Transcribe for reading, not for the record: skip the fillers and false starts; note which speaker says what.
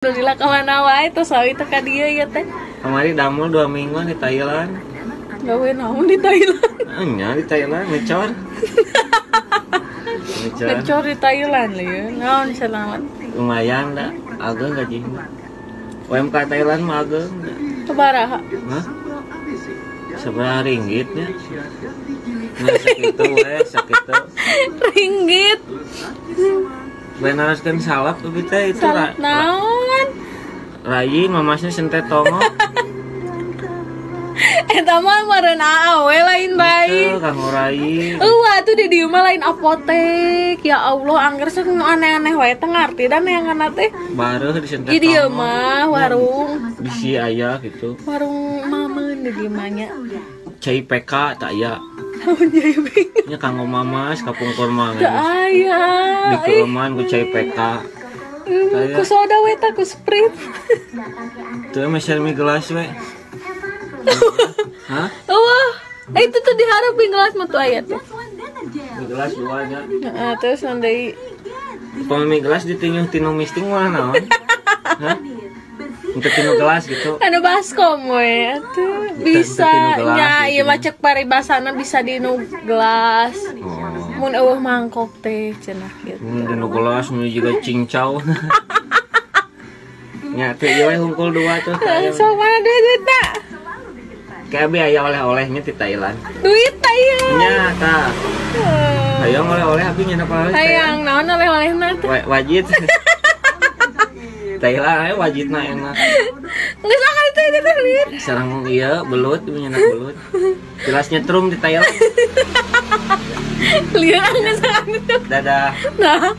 Speaker 1: Alhamdulillah kemana wae tos sawi teh ka dieu ieu teh.
Speaker 2: Kamari damel 2 mingguan di Thailand.
Speaker 1: Gawe naon di Thailand?
Speaker 2: Nya di Thailand ngecor. Ngecor.
Speaker 1: Ngecor di Thailand lieu. Naon selamat.
Speaker 2: Lumayan dah, ageng gajihna. UMK Thailand mah ageng.
Speaker 1: Sabaraha?
Speaker 2: Hah? Sabaraha ringgit nya? Nah, sakitu we, sakitu.
Speaker 1: Ringgit.
Speaker 2: Benaraskeun salap tapi teh itu
Speaker 1: Salap naon?
Speaker 2: Rai mamasnya sentet tongo.
Speaker 1: Eta mah meureun aa we lain rai.
Speaker 2: Teu kanggo rai.
Speaker 1: Eueuh atuh di dieu mah lain apotek. Ya Allah, angger sok nu aneh-aneh wae teh ngarti da neanganna teh.
Speaker 2: Bareuh di sentet
Speaker 1: Di dieu
Speaker 2: tongo.
Speaker 1: mah warung,
Speaker 2: Bisi aya gitu.
Speaker 1: Warung mameun di dieu mah nya.
Speaker 2: Cai PK tak aya.
Speaker 1: Naon cai PK?
Speaker 2: Nya kanggo mamas kapungkur mah.
Speaker 1: Teu aya.
Speaker 2: Dikeueuman ku cai PK.
Speaker 1: Ku soda we tah, ku Sprite.
Speaker 2: Teu meser mie gelas we. Hah?
Speaker 1: Eueuh. Itu tuh diharap mie gelas mah tuh aya tuh.
Speaker 2: Mie gelas dua nya.
Speaker 1: Heeh, terus naon deui?
Speaker 2: Upami mie gelas ditinjuh tinu misting mah naon? Hah? Untuk tinu gelas gitu.
Speaker 1: Anu baskom we atuh bisa
Speaker 2: Tinu gelas
Speaker 1: nya
Speaker 2: gitu.
Speaker 1: Ieu mah cek paribasana bisa dinu gelas.
Speaker 2: Oh.
Speaker 1: Mun eueuh mangkok teh cenah gitu.
Speaker 2: Mun dinu gelas mun juga cincau. Nya teh ieu we hungkul dua tuh.
Speaker 1: Sok mana duit duitna?
Speaker 2: Kayak abi aya oleh-olehnya di Thailand.
Speaker 1: Duit tah ieu.
Speaker 2: Nya tah. Hayang oleh-oleh abi nya apa?
Speaker 1: Hayang naon oleh-olehna teh?
Speaker 2: Wajit. Thailand aya wajitna enak.
Speaker 1: Geus akan itu itu teh lieur.
Speaker 2: Sareng ieu belut, nyenak belut. Jelas nyetrum di Thailand.
Speaker 1: Lieur geus akan itu.
Speaker 2: Dadah.
Speaker 1: Nah.